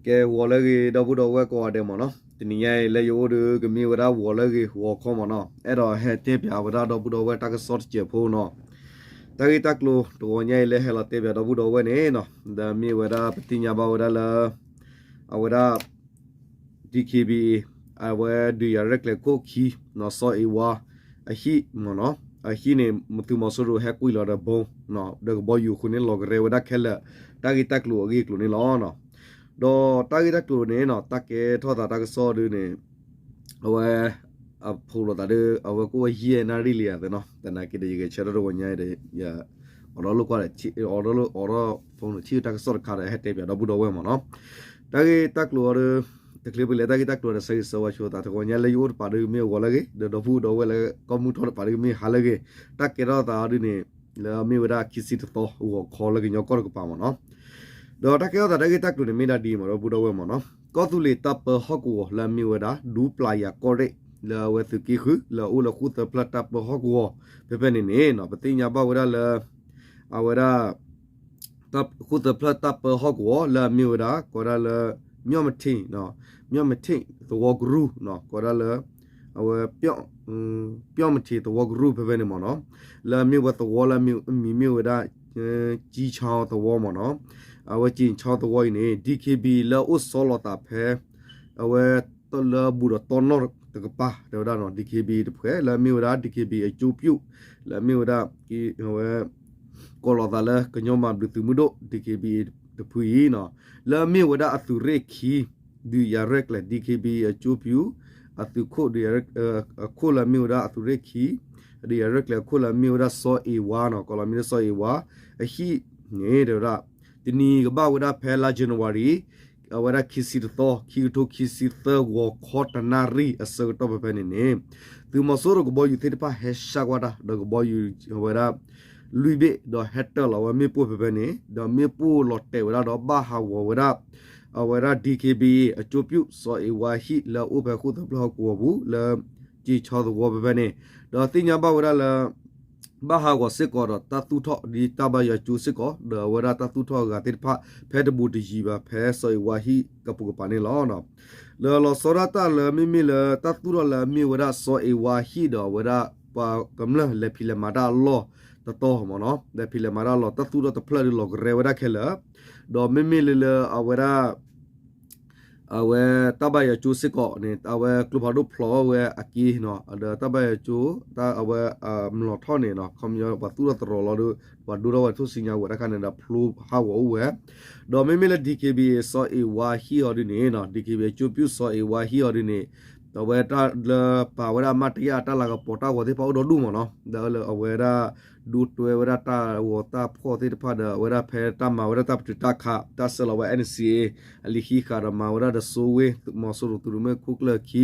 ကဲ ဂီၤလၢအဂ့ၤ ဒီပုၢ်ဒီဝဲၢ်ကိးဂၤဒဲးမ့ၢ်နီၤ, တနံၤညါအံၤလၢယအိၣ်ဒီး ကမ့ၢ်ဝဲဒၣ်ဂီၤလၢအဂ့ၤဂီၤခီမ့ၢ်နီၤ, အဲၣ်ဒိးဟဲတဲပၠးဝဲဒၣ်ဒီပုၢ်ဒီဝဲၢ်တၢ်ကစီၣ်တစဲးဖိနီၤ, တၢ်ဂ့ၢ်တၢ်ကျိၤတဂီၤညါအံၤလၢဟဲလီၤတဲပၠးဒီပုၢ်ဒီဝဲၢ်န့ၣ်နီၤ, ဒီးမ့ၢ်ဝဲဒၣ်ပသ့ၣ်ညါဘၣ်ဝဲဒၣ်လၢ အဝဲဒၣ် DKBA အဝဲဒုးယၤရဲၣ်ကျဲၤခိၣ်ခံနီၤ စီၤအ့ဝါ အဟံၣ်မ့ၢ်နီၤ, အဟံၣ်န့ၣ် မသုးမီၤစိရိၤဟဲကွံာ်လီၤဒီး bomb ဒီးကဘီယူၤအဃိန့ၣ် လီၤကရဲဝဲဒၣ်ခဲလၢာ် တၢ်ဂ့ၢ်တၢ်ကျိၤအဂ့ၢ်အကျိၤန့ၣ်လီၤ. ဒီးတၢ်ဂ့ၢ်တၢ်ကျိၤန့ၣ်နီၤ တၢ်ကဲထီၣ်သးတၢ်ကစီၣ်ဒုန့ၣ် အဝဲ အဖိးလိာ်သးဒီး အဝဲကအိၣ်ဝဲယဲၢ်နၣ်ရံၣ်လံဧါသ့ၣ်နီၤ, သနာ်က့ဒီး ယဂဲၤဆၢထၢၣ်တဂီၤညါဒီး ယ အိးထီၣ်လိာ်ကွၢ်ဒီး အိးထီၣ် phone ဒီး ထံၣ်တၢ်ကစီၣ်တခါဒီး ဟဲတဲပၠးဒီပုၢ်ဒီဝဲၢ်မ့ၢ်နီၤ, တၢ်ဂ့ၢ်တၢ်ကျိၤအီၤဒီး တချုးပလဲၤတၢ်ဂ့ၢ်တၢ်ကျိၤဒီး ဆၢဂ့ၤဆၢဝါဆိသး တဂီၤညါလၢယအိၣ်တပၤဒီးမ့ၢ်ဂီၤလၢအဂ့ၤ ဒီးဒီပုၢ်ဒီဝဲၢ်လၢကီၢ်မုၢ်ထီၣ်တပၤဒီးမ့ၢ်ဟါလၢအဂ့ၤ, တၢ်ကဲထီၣ်သးအီၤဒုန့ၣ် လၢအမ့ၢ်ဝဲဒၣ်ခံဆံတသီ ဂီၤခီလၢကညီကီၢ်တကပၤမ့ၢ်နီၤ ဒီးတၢ်ကဲထီၣ်သးတၢ်ဂ့ၢ်တၢ်ကျိၤန့ၣ် မ့ၢ်ဒၣ်ဒ်အံၤမ့ၢ်ဒီပုၢ်ဒီဝဲၢ်မ့ၢ်နီၤ, ကီၢ်သူလ့ၤတၢ်ပၢဟီၣ်ကဝီၤလၢအမ့ၢ်ဝဲဒၣ် ဒူပျၢ်ယၤကီၢ်ရ့ၣ် လၢအဝဲသုးက့ဃု လၢအအိၣ်လၢဃိၣ်သၢဖျၢၣ်တၢ်ပၢဟီၣ်ကဝီၤ ဖဲဖဲန့ၣ်န့ၣ်နီၤ ပသ့ၣ်ညါဘၣ်ဝဲဒၣ်လၢ အဝဲဒၣ် ဃိၣ်သၢဖျၢၣ်တၢ်ပၢဟီၣ်ကဝီၤလၢအမ့ၢ်ဝဲဒၣ် ကိးဒၣ်လၢ မၠီၣ်မထ့ၣ် မၠီၣ်မထ့ၣ်သဝီကရူၢ် ကိးဒၣ်လၢ အဝဲ ပျီၣ်မထ့ၣ်သဝီကရူၢ်ဖဲဖဲန့ၣ်မ့ၢ်နီၤ, လၢအမ့ၢ်ဝဲသဝီလၢအမံၤမ့ၢ်ဝဲဒၣ် ကၠံဆီသဝီမ့ၢ်နီၤ, အဝဲကၠံဆီသဝီအံၤန့ၣ် DKBA လၢအအိၣ်ဆီလီၤသးဖဲ အဝဲ လၢအဘူးဒီးတီနီၣ်တကပၤ တဲဝဲဒၣ်နီၤ DKBA တဖုလၢအမ့ၢ်ဝဲဒၣ် DKBA အကၠိပျူၣ် လၢအမ့ၢ်ဝဲဒၣ် အဝဲ ကိးလီၤသးလၢကညီမၤဘျုးသုးမုၢ်ဒိၣ် DKBA တဖုအံၤနီၤ, လၢအမ့ၢ်ဝဲဒၣ်အသုးရ့ၣ်ခံ ဒုးယၤရဲၣ်ကျဲၤ DKBA အကၠိပျူၣ် အသုးခိၣ် အခိၣ်လၢအမ့ၢ်ဝဲဒၣ်အသုးရ့ၣ်ခံ ဒုးယၤရဲၣ်ကျဲၤအခိၣ်လၢအမ့ၢ်ဝဲဒၣ်စီၤအ့ဝါနီၤ ကိးလီၤမ့ၢ်လၢစီၤအ့ဝါ အဟံၣ်န့ၣ် တဲဝဲဒၣ် တနံၤကဘၣ်ဝဲဒၣ်ဖဲလါ January အဝဲဒၣ်ခံဆံတသီ ခံကထိခံဆံသၢ ဂီၤခီတနၣ်ရံၣ်အဆၢကတီၢ်ဖဲဖဲန့ၣ်န့ၣ် သုးမီၤစိရိၤကဘီယူၤသ့ၣ်တဖၣ်ဟဲဆှၣ်ကွၢ်တၢ် ဒီးကဘီယူၤအဝဲဒၣ် လွံၢ်ဘ့ၣ် ဒီးဟဲတၢၢ်လီၤဝဲမ့ၣ်ပိၢ်ဖဲဖဲန့ၣ် ဒီးမ့ၣ်ပိၢ်လီၤတဲာ်ဝဲဒၣ်ဒီးဘၣ်ဟးဂီၤဝဲဒၣ် အဝဲဒၣ် DKBA အကၠိပျူၣ် စီၤအ့ဝါဟံၣ်လၢအအိၣ်ဖဲဃိၣ်သၢဖျၢၣ်ဟီၣ်ကဝီၤပူၤ လၢကၠံဆီသဝီဖဲဖဲန့ၣ် ဒီးသ့ၣ်ညါဘၣ်ဝဲဒၣ်လၢ ဘၣ်ဟးဂီၤစ့ၢ်ကီးဒီးတၢ်သူၣ်ထီၣ်ဒ်တၢ်ဘါယွၤကၠိစ့ၢ်ကီး ဒီးအဝဲဒၣ်တၢ်သူၣ်ထီၣ်အဂၤသ့ၣ်တဖၣ် ဖဲတဘူးတယံၤဘၣ်ဖဲစီၤအ့ဝါဟံၣ်ကပိာ်ကပၤန့ၣ်လီၤ. လၢလီၤဆီဒၣ်တၢ်လၢမ့မ့ၢ်လၢတၢ်သူၣ်ထီၣ်လၢအမ့ၢ်ဝဲဒၣ်စီၤအ့ဝါဟံၣ်ဒီးအဝဲဒၣ်ပှၤကမျၢၢ်လဲၤဖံးလဲၤမၤတၢ်အလီၢ်တတီၤမ့ၢ်နီၤ လဲၤဖံးလဲၤမၤတၢ်အလီၢ် တၢ်သူၣ်ထီၣ်တဖျၢၣ်ဒုးလီၤကရဲဝဲဒၣ်ခဲလၢာ် ဒီးမ့မ့ၢ်လၢလၢအဝဲဒၣ် အဝဲတၢ်ဘါယွၤကၠိစ့ၢ်ကီးန့ၣ် အဝဲကျိဖးဒိၣ်ဖျိးဝဲအက့နီၤ ဒီးတၢ်ဘါယွၤကၠိ တၢ်အဝဲအမျိာ်ထီၣ်န့ၣ်နီၤ ခီပညီပှၤသူၣ်ထီၣ်သရိာ်လီၤဒီး ပှၤဒိထီၣ်ဝဲထိၣ်စုညါဝဲတခါန့ၣ်ဒီးဖျိဟးဂီၤအိၣ်ဝဲ ဒီးမ့မ့ၢ်လၢ DKBA စီၤအ့ဝါဟံၣ်အီၤဒုန့ၣ်နီၤ DKBA ကၠိပျူၣ်စီၤအ့ဝါဟံၣ်အီၤဒုန့ၣ် အဝဲတၢ်လၢပာ်ဝဲဒၣ်အမၤတယာ်အတၢ်လၤကပီၤတၢ်ဂီၤသ့ၣ်တဖၣ်အိၣ်ဒီဒူၣ်မ့ၢ်နီၤ ဒီးလၢအဝဲဒၣ် ဒိတွဲဝဲဒၣ်တၢ်ဂီၤတၢ်ဖှီၣ်သ့ၣ်တဖၣ်ဒီး အဝဲဒၣ်ဖဲတၢ်မၤဝဲဒၣ်တၢ်ပတုာ်တၢ်ခး တၢ်ဆှၢလီၤဝဲ NCA အလံာ်ဃံးဃာ်ဒီးမၤဝဲဒၣ်ဒီးစိဝ့ သုးမီၤစိရိၤသုးရူးမ့ၣ်ခိၣ်ကျၢၢ်ခံ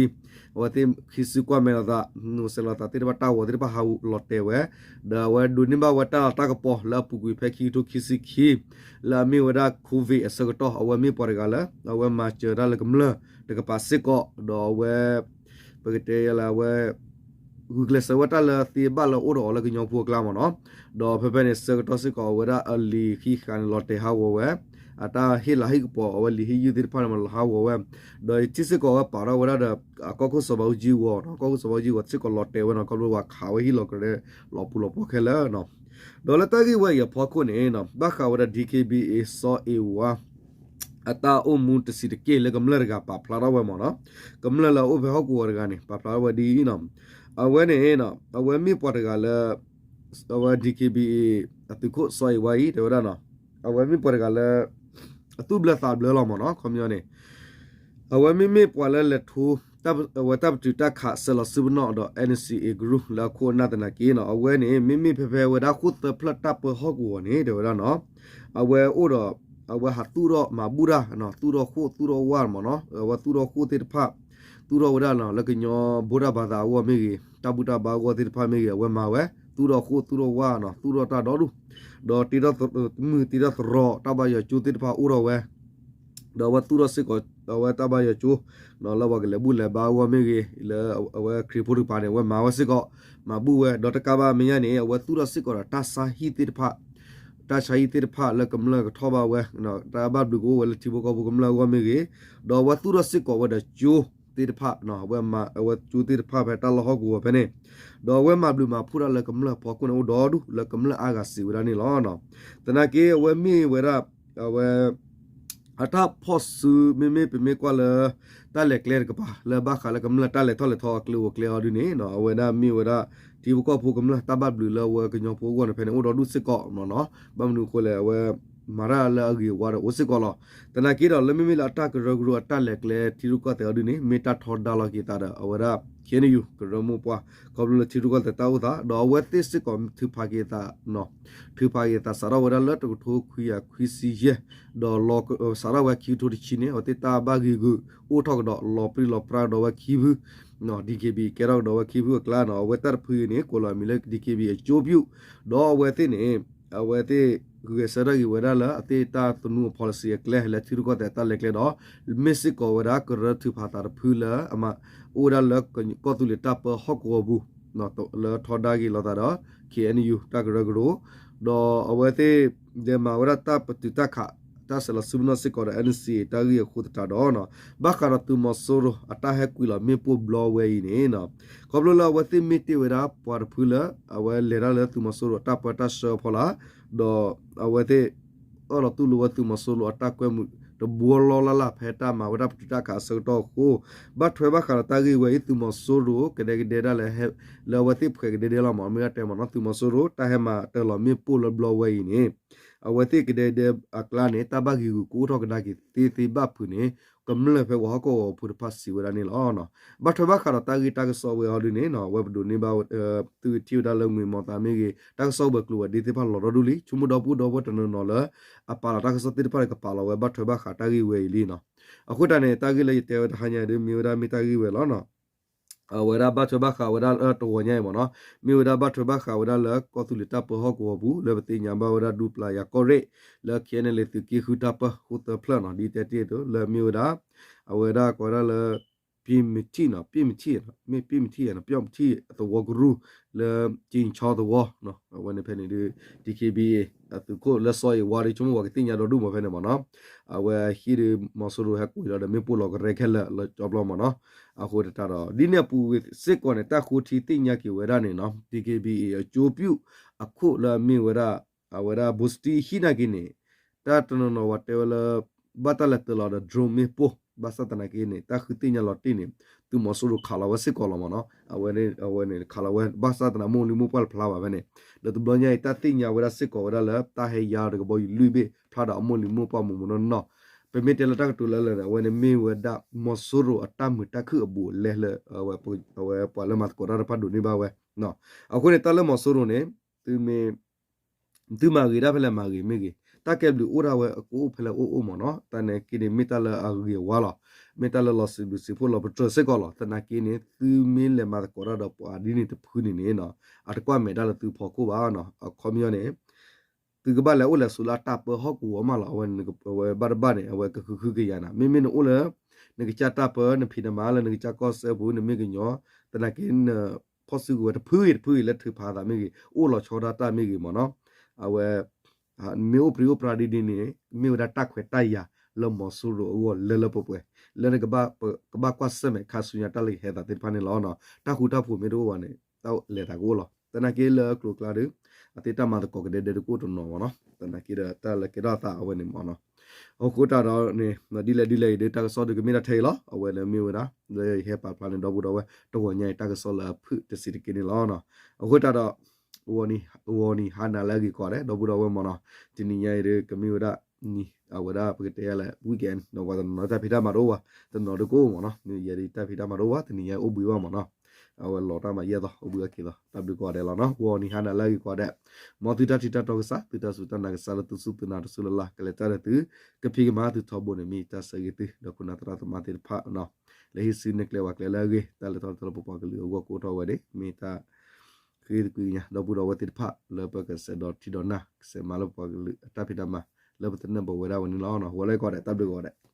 အဝဲသ့ၣ်ခံစုကွၢ်မဲာ်လိာ်သး နိးစဲးလိာ်သးသ့ၣ်တဖၣ်တၢ်ဂီၤသ့ၣ်တဖၣ်ဟးလီၤတဲာ်ဝဲ ဒီးအဝဲဒိးန့ၢ်ဘၣ်ဝဲတၢ်လၤတၢ်ကပီၤလၢအပူၤကွံာ်ဖဲခံကထိခံဆံခံ လၢအမ့ၢ်ဝဲဒၣ် COVID အဆၢကတီၢ် အဝဲမ့ၢ်ပှၤတဂၤလၢ အဝဲမၤစၢၤတၢ်လၢကမျၢၢ်တကပၤစ့ၢ်ကီး ဒီးအဝဲ ပကတဲယဲလၢအဝဲ ဂုာ်ကျဲးစၢးဝဲတၢ်လၢသ့ဘၣ်လၢအိၣ်ဒီးအီၤလၢကညီဖိအကျါမ့ၢ်နီၤ, ဒီးဖဲဖဲန့ၣ်ဆၢကတီၢ်စ့ၢ်ကီး အဝဲဒၣ်အလံာ်ဃံးဃာ်န့ၣ် လီၤတဲာ်ဟးဂီၤဝဲ, အတၢ်ဟ့ၣ်လၤဟ့ၣ်ကပီၤ အဝဲလံာ်ဟ့ၣ်ယုၢ်သ့ၣ်တဖၣ်န့ၣ် မၤလီၤဟးဂီၤဝဲ, ဒီးထံၣ်စ့ၢ်ကီးအဝဲပာ်ထီၣ်ဝဲဒၣ်ဒီး ကီၢ်ခိၣ်စီၤဘးအူကၠံအဂီၤ, ကီၢ်ခိၣ်စီၤဘးအူကၠံအဂီၤစ့ၢ်ကီးလီၤတဲာ်ဝဲနီၤ, ခီဖျိပှၤခးဝဲဟံၣ်လီၤကရဲလီၤပူၤလီၤပှီၢ်ခဲလၢာ်နီၤ, ဒီးလၢတၢ်ဂ့ၢ်ဝဲအံၤအဖီခိၣ်န့ၣ် ဘၣ်ဃးဝဲဒၣ် DKBA စီၤအ့ဝါ အတၢ်အိၣ်မူတဆံးတက့ၢ်လၢကမျၢၢ်တဂၤပာ်ဖျါထီၣ်ဝဲမ့ၢ်နီၤ, ကမျၢၢ်လၢအအိၣ်ဖဲဟီၣ်ကဝီၤတဂၤန့ၣ် ပာ်ဖျါထီၣ်ဝဲဒ်အံၤနီၤ, အဝဲန့ၣ် အဝဲမ့ၢ်ပှၤတဂၤလၢ အဝဲ DKBA အသုးခိၣ်စီၤအ့ဝါအံၤ တဲဝဲဒၣ်နီၤ, အဝဲမ့ၢ်ပှၤတဂၤလၢ အသူၣ်ဘျၢသးဘျၢလီၤမ့ၢ်နီၤ, ခီပညီန့ၣ် အဝဲမ့မ့ၢ်ပှၤလၢလဲၤထိ အဝဲတၢ်ပတုာ်တၢ်ခးဆဲးလီၤစုပနီၣ်ဒီး NCA group လၢအခိၣ်အနၢ်သနာ်က့နီၤ, အဝဲန့ၣ် မ့မ့ၢ်ဖဲဖဲဝဲဒၣ်ဃိၣ်သၢဖျၢၣ်တၢ်ပၢဟီၣ်ကဝီၤန့ၣ် တဲဝဲဒၣ်နီၤ, အဝဲအိၣ်ဒီး အဝဲဟးသူၣ်ထီၣ်မၤဘူၣ်တၢ်, သူၣ်ထီၣ်ဃိၣ်သူၣ်ထီၣ်ဝါမ့ၢ်နီၤ, အဝဲသူၣ်ထီၣ်ဃိၣ်သ့ၣ်တဖၣ် သူၣ်ထီၣ်ဝဲဒၣ်နီၤ လၢကညီဗုဒ္ဓဘာသာအဂီၢ်မ့ၢ်ဂ့ၤ, တၢ်ဘူၣ်တၢ်ဘါအဂီၢ်သ့ၣ်တဖၣ်မ့ၢ်ဂ့ၤ အဝဲမၤဝဲ, သူၣ်ထီၣ်ဃိၣ်သူၣ်ထီၣ်ဝါနီၤ, သူၣ်ထီၣ်တၢ်ဒီဒူၣ်, ဒီးတ့ထီၣ်မုၢ်တ့ထီၣ်သရိာ် တၢ်ဘါယွၤကၠိသ့ၣ်တဖၣ်အိၣ်ထီၣ်ဝဲ ဒီးအဝဲသူၣ်ထီၣ်စ့ၢ်ကီး အဝဲတၢ်ဘါယွၤကၠိ လၢပှၤကလဲၤဘူၣ်လဲၤဘါအဂီၢ်မ့ၢ်ဂ့ၤ, လၢအဝဲခရံာ်ဖိတကပၤန့ၣ် အဝဲမၤဝဲစ့ၢ်ကီး, မၤဘူၣ်ဝဲ, ဒီးတကးဘၣ်မဲာ်ညါန့ၣ် အဝဲသူၣ်ထီၣ်စ့ၢ်ကီးဒီးတၢ်ဆါဟံၣ်သ့ၣ်တဖၣ် တၢ်ဆါဟံၣ်သ့ၣ်တဖၣ်လၢကမျၢၢ်ကထီၣ်ဘၣ်ဝဲ တၢ်ဘၣ်ဘျုးကအိၣ်ဝဲလၢထံဖိကီၢ်ဖိကမျၢၢ်အဂီၢ်မ့ၢ်ဂ့ၤ, ဒီးအဝဲသူၣ်ထီၣ်စ့ၢ်ကီးဝဲဒီးကၠိသ့ၣ်တဖၣ်, အဝဲကၠိသ့ၣ်တဖၣ်ဖဲတၢ်လီၢ်ဟီၣ်ကဝီၤဖဲန့ၣ်, ဒီးအဝဲမၤဘျုးမၤဖှိၣ်တၢ်လၢကမျၢၢ်ဖီခိၣ်န့ၣ်အိၣ်ဒီဒူၣ်လၢကမျၢၢ်အါဂၤစံးဝဲဒၣ်န့ၣ်လီၤ. သနာ်က့အဝဲမ့ၢ်ဝဲဒၣ် အဝဲ အတၢ်ဖီၣ်စုမ့မ့ၢ်ပမ့ၢ်ကွၢ်လၢ တၢ်လဲၤကျဲတကပၤ လၢဘၣ်ဃးလၢကမျၢၢ်တၢ်လဲၤထီၣ်လဲၤထီအကျိၤအကျဲအီၤဒ်န့ၣ် အဝဲဒၣ်မ့ၢ်ဝဲဒၣ် ထံဖိကီၢ်ဖိကမျၢၢ်တၢ်ဘၣ်ဘျုးလၢအဝဲကညီဖိအဂီၢ်န့ၣ် ဖဲန့ၣ်အိၣ်ဒီဒူၣ်စ့ၢ်ကီးမ့ၢ်နီၤ. ဘၣ်မနုၤအဃိလဲၣ် အဝဲ မၤတၢ်လၢအဂ့ၤအဝါဒီးအိၣ်စ့ၢ်ကီးလီၤ. သနာ်က့ဒီးလၢမ့မ့ၢ်လၢအတၢ်ကရၢကရိအတၢ်လဲၤကျဲထံရူၢ်ကီၢ်သဲးအီၤဒ်န့ၣ် မ့ၢ်တၢ်ထီဒါလီၤက့ၤသးဒီး အဝဲဒၣ် ခ့ၣ်အဲၣ်ယူၣ် ကရၢမိၢ်ပှၢ် ခီဖျိလၢထံရူၢ်ကီၢ်သဲးတၢ်အိၣ်သး ဒီးအဝဲသ့ၣ်စ့ၢ်ကီးထုးဖးက့ၤသး ထုးဖးက့ၤသးစးထီၣ်ဝဲဒၣ်လၢတကထိခွံကယၤခွံဆံယဲၢ် ဒီးလီၤစးထီၣ်ဝဲခံကထိတဆံန့ၣ် အဝဲသ့ၣ်တၢ်ဘၣ်ဂ့ၤဂုာ်အိၣ်ထီၣ်ကဒီး လီၤပြံလီၤပြါကဒီးဝဲခံဖု DKB ကဲထီၣ်ကဒီးဝဲခံဖုအကျါနီၤ. အဝဲတၢ်တဖုအံၤန့ၣ် ကိးလီၤအမံၤလၢ DKB အကျိၤပြု ဒီးအဝဲသ့ၣ်န့ၣ် အဝဲသ့ၣ်ဂဲၤဆၢထၢၣ်က့ၤဝဲဒၣ်လၢအသ့ၣ်တၢ်သနူအ policy အကျဲ လၢထံရူၢ်ကီၢ်သဲးတၢ်လဲၤကျဲဒီး မ့ၢ်စ့ၢ်ကီးဝဲဒၣ်ကရၢထုးဖးသးတဖုလၢအမၤ အိၣ်ဝဲဒၣ်လၢကီၢ်သူလ့ၤတၢ်ပၢဟီၣ်ကဝီၤပူၤ လၢထီဒါက့ၤလိာ်သးဒီး ခ့ၣ်အဲၣ်ယူၣ် တၢ်ကရၢကရိ ဒီးအဝဲသ့ၣ် လဲၤမၤဝဲဒၣ်တၢ်ပတုာ်တၢ်ခး တၢ်ဆဲးလီၤဆူမနီၣ်စ့ၢ်ကီးဒီး NCA တၢ်ဂ့ၢ်အဃိသတးဒီး ဘၣ်ဃးဒီးသုးမီၤစိရိၤအတၢ်ဟဲကွံာ်လီၤမ့ၣ်ပိၢ်ဘျီဝဲအံၤန့ၣ် ခီဖျိလၢအဝဲသ့ၣ်မ့ၢ်တ့ၢ်ဝဲဒၣ်ပှၤတဖုလၢ အဝဲလဲၤတၢ်လၢသုးမီၤစိရိၤအတၢ်ပၢတၢ်ဆှၢအဖီလာ် ဒီးအဝဲသ့ၣ် အၢၣ်လီၤတူၢ်လိာ်ဝဲသုးမီၤစိရိၤအတၢ်ကွဲမုာ်တဘျီလီၢ်လၢ်လၢ် ဖဲတၢ်မၤဝဲဒၣ်ပတုာ်တၢ်ခးအဆၢကတီၢ်အဃိ ဘၣ်ထွဲဘၣ်ဃးဒီးတၢ်ဂ့ၢ်ဝဲအံၤ သုးမီၤစိရိၤကဒဲကဒဲဒၣ်လဲာ် လၢအဝဲသ့ၣ်ဖှဲးကဒဲဒဲလီၤမး မ့ၢ်ဒၣ်တဲမးနီၤ သုးမီၤစိရိၤတၢ်ဟဲမၤတၢ်လီၤမ့ၣ်ပိၢ်လၢဘျီဝဲအံၤန့ၣ် အဝဲသ့ၣ်ကဒဲကဒဲအကျါန့ၣ် တၢ်ဘၣ်ဂ့ၤဂုာ်ကအိၣ်ထီၣ်ကဒါက့ၤသ့သ့ဘၣ်ဖုးန့ၣ် ကမျၢၢ်ဖဲပှၤဟီၣ်ကဝီၤဖိတဖၣ်စံးဝဲဒၣ်န့ၣ်လီၤ. ဘၣ်ထွဲဘၣ်ဃးဒီးတၢ်ဂ့ၢ်တၢ်ကစီၣ်ဝဲအီၤဒ်န့ၣ် အဝဲပဒိးန့ၢ်ဘၣ် သုကထံၣ်ဝဲဒၣ်လၢငွေမီၤသးမ့ၢ်ဂ့ၤ တၢ်ကစီၣ်ဝဲၤကျိၤဝဲၤဒ့သ့ၣ်တဖၣ်လီၤဒီဒူၣ်လံ ဆိကမိၣ်ဒီပုၢ်ဒီဝဲၢ်တနီၤနီၤလၢ အပာ်လီၤတၢ်ကစီၣ်သ့ၣ်တဖၣ်န့ၣ် ကပာ်လီၤဝဲဘၣ်ထွဲဘၣ်ဃးတၢ်ဂ့ၢ်ဝဲအံၤလံနီၤ. အဃိသတးန့ၣ် တၢ်ဂ့ၢ်လၢယတဲဝဲတဟါညါအံၤဒ်မ့ၢ်ဝဲဒၣ်မ့ၢ်တၢ်ဂ့ၢ်ဝဲလီၤနီၤ. အဝဲဒၣ်ဘၣ်ထွဲဘၣ်ဃးဝဲဒၣ်လၢတဂီၤညါအံၤမးနီၤ မ့ၢ်ဝဲဒၣ်ဘၣ်ထွဲဘၣ်ဃးဝဲဒၣ်လၢကီၢ်သူလ့ၤတၢ်ပၢဟီၣ်ကဝီၤပူၤ လၢပသ့ၣ်ညါဘၣ်ဝဲဒၣ်ဒူပျၤယၤကီၢ်ရ့ၣ် လၢ ခ့ၣ်အဲၣ်ယူၣ် သုးက့ဃုတၢ်ပၢဟိသၢဖျၢၣ်နီၤ ဒ်တဲတ့ၢ်အသိးလၢမ့ၢ်ဝဲဒၣ် အဝဲဒၣ်ကိးဝဲဒၣ်လၢ ပံမထံၣ်နီၤ ပံမထံၣ် မ့ၢ်ပံမထံၣ် ပံမထံၣ်အသဝီကရူၢ် လၢကၠံၣ်ဆီသဝီ အဝဲန့ၣ်ဖဲန့ၣ်ဒ် DKBA အသုးခိၣ်လၢစီၤအ့ၣ်ဝါဒီး ဆိကမိၣ်ပှၤကသ့ၣ်ညါဒီဒူၣ်မးဖဲန့ၣ်မးနီၤ. အဝဲဟံၣ်ဒီးမီၤစိရိၤဟဲကွံာ်လီၤဒီးမ့ၣ်ပိၢ်လီၤကရဲခဲလၢာ်လၢကၠီဘျီမးနီၤ. အဃိသတးဒီး ဒ်န့ၣ်အပူၤစ့ၢ်ကီးန့ၣ် တၢ်ဃိထံသ့ၣ်ညါက့ၤဝဲဒၣ်န့ၣ်နီၤ DKBA အကျိၤပြုအခိၣ်လၢအမ့ၢ်ဝဲဒၣ် အဝဲဒၣ်ဘိစတံဟံၣ်နာ်က့န့ၣ် တၢ်တနီၤနီၤပှၤတဲဝဲလၢ ဘၣ်တၢ်လဲၤတၢလီၤဒီး drone မ့ၣ်ပိၢ် ဘၣ်ဆၣ်သနာ်က့န့ၣ် တၢ်ဃုသ့ၣ်ညါလီၤတံၢ်န့ၣ် သုးမီၤစိရိၤခးလီၤဝဲစ့ၢ်ကီးလီၤမးနီၤ. အဝဲန့ၣ် အဝဲန့ၣ်ခးလီၤဝဲ ဘၣ်ဆၣ်သနာ်က့မိၢ်လံမိၢ်ပှၢ်တဖျါဘၣ်ဖဲန့ၣ် ဒီးတဘျီညါအံၤ တၢ်သ့ၣ်ညါဝဲဒၣ်စ့ၢ်ကီးဝဲဒၣ်လၢတၢ်ဟဲယါဒီးကဘီယူၤလွံၢ်ဘ့ၣ် ဖျါဒီးအမိၢ်လံမိၢ်ပှၢ်မိၢ်မိၢ်နီၢ်နီၢ် ပမ့ၢ်တဲလၢတၢ်ကတိၤလၢလၢာ်န့ၣ် အဝဲန့ၣ်မ့ၢ်ဝဲဒၣ်မီၤစိရိၤအတၢ်မုာ်တၢ်ခုၣ်အဘူးအလဲလၢ အဝဲပှၤလၢမၤသကိးတၢ်တဖၣ်ဒိးန့ၢ်ဘၣ်ဝဲ အဃိန့ၣ် တၢ်လၢမီၤစိရိၤန့ၣ် သုမ့ၢ် သုမၤဂ့ၤဒၣ်ဖဲလဲၣ်မၤဂ့ၤမ့ၢ်ဂ့ၤ တၢ်ကဲဘျုးအိၣ်ဒၣ်ဝဲအကအိၣ်ဖဲလဲၣ်အိၣ်အိၣ်မးနီၤ. တၢ်န့ၣ်က့န့ၣ်မ့ၢ်တၢ်လၢအဂ့ၤအဝါလီၤ. မ့ၢ်တၢ်လၢလီၤစံးဘျုးစံးဖှိၣ်လီၤပတြၢၤစ့ၢ်ကီးလီၤ. သနာ်က့န့ၣ် သုမ့ၢ်လဲၤမၤသကိးတၢ်ဒီးပှၤဒ်န့ၣ်တဖုန့ၣ်န့ၣ် အတကွၢ်မဲာ်တၢ်လၢသုဖီခိၣ်ဘၣ်နီၤ. အခီပညီန့ၣ် သုကဘၣ်လဲၤအိၣ်လဲၤဆိးလၢအတၢ်ပၢဟီၣ်ကဝီၤမးလီၤ. အဝဲ အဝဲဘၣ်တဘၣ်န့ၣ် အဝဲကဃုဃုကယၤနၤ မ့မ့ၢ်နအိၣ်လၢ နကစၢ်တၢ်ပၢ နဖံးနမၤလၢနကစၢ်ကီၢ်စဲၣ်ပူၤ နမ့ၢ်ကညီ သနာ်က့န ဖီၣ်စုကဝဲၤတဖုဂ့ၤတဖုဂ့ၤလၢထုးဖးသးမ့ၢ်ဂ့ၤ အိၣ်လီၤဆီဒၣ်တၢ်မ့ၢ်ဂ့ၤမးနီၤ အဝဲ မ့ၢ်အိၣ်ပြံအိၣ်ပြါဒ်န့ၣ်န့ၣ် မ့ၢ်ဝဲဒၣ်တၢ်ခွဲးတၢ်ယာ်လၢမီၤစိရိၤအဂီၢ်လၢလၢပှဲၤပှဲၤ လၢနကဘၣ် ကဘၣ်ကွၢ်ဆၢၣ်မဲာ်ခါဆူညါတၢ်လၢကဟဲသးသ့ၣ်တဖၣ်န့ၣ်လီၤ. တၢ်ဃူတၢ်ဖိးမ့ၢ်တအိၣ်ဘၣ်န့ၣ် တၢ်လဲၤသးကအိၣ်လီၤ. သနာ်က့လၢကျိၤကျါဒီး အသ့တၢ်မၤသကိးကဒဲဒဲတကအိၣ်တနီၤမးနီၤ သနာ်က့ဒီးတၢ်လၢကဲထီၣ်အသးအဝဲန့ၣ်မးနီၤ အဃိသတးဒီးန့ၣ် ဒ်လဲၣ်ဒ်လဲၣ်အံၤဒီး တၢ်ကစီၣ်ဒုးကမ့ၢ်ဒၣ်ထဲအံၤလီၤ. အဝဲလၢမ့ၢ်ဝဲဒၣ် လၢယဟဲပာ်ဖျါန့ၣ် ဒီပုၢ်ဒီဝဲၢ် တဂီၤညါအံၤတၢ်ကစီၣ်လၢအဖုၣ်တစံးတက့ၢ်န့ၣ်လီၤ. အဃိသတးဒီး ဂီၤနံၤဟါနၤလၢအဂ့ၤကိးဂၤဒဲး ဒီပုၢ်ဒီဝဲၢ်မးနီၤ တနံၤညါအံၤဒီး ကမ့ၢ်ဝဲဒၣ် နံၤ အဝဲဒၣ်ပကတဲယၤလဲၣ် weekend ဒီးပှၤတနီၤနီၤတၢ်ဖံးတၢ်မၤတအိၣ်ဘၣ် တနီၤနီၤတကအိၣ်မးနီၤ မ့ၢ်ယဲဒၣ်တၢ်ဖံးတၢ်မၤတအိၣ်ဘၣ် တနံၤညါအံၤအိၣ်ဘှံးဘၣ်မးနီၤ အဝဲလီၤတၢ်မၤယဲၢ်သီ အိၣ်ဘှံးအခံသီ တၢ်ဘျုးကိးဂၤဒဲးလီၤနီၤ ဂီၤနံၤဟါနၤလၢအဂ့ၤကိးဂၤဒဲး မ်သုတၢ်ထံတၢ်တီကစၢ် သုတၢ်စူၢ်တၢ်နာ်ကစၢ်လၢသုစူၢ်သုနာ်တစူၢ်လၢ်လၢ် ကလဲၤတၢ်ဒီးသု ကဖံးကမၤသုထီဘိန့ၣ် မ့ၢ်တၢ်ဆၢဂ့ၤသု ဒီးခိၣ်နၢ်သရၣ်သမါသ့ၣ်တဖၣ်နီၤ လၢဟံးစုနဲၣ်ကျဲဝဲကျဲလၢအဂ့ၤ တၢ်လဲၤထီၣ်လဲၤထီလၢပပှၤကလုာ်အဂီၢ်ကအိၣ်ထီၣ်ဝဲန့ၣ် မ့ၢ်တၢ် ဃ့သကွံာ်ကညး ဒီပုၢ်ဒီဝဲၢ်သ့ၣ်တဖၣ် လၢပကစဲးဒီးထံဒီးနၢ် ကစဲးမၤလၢပပှၤကလုာ်အတၢ်ဖံးတၢ်မၤ လၢပသနၢၣ်ဘၣ်ဝဲဒၣ်ဝဲန့ၣ်လီၤ. ဂီၤလၢကိးဂၤဒဲး တၢ်ဘျုးကိးဂၤဒဲး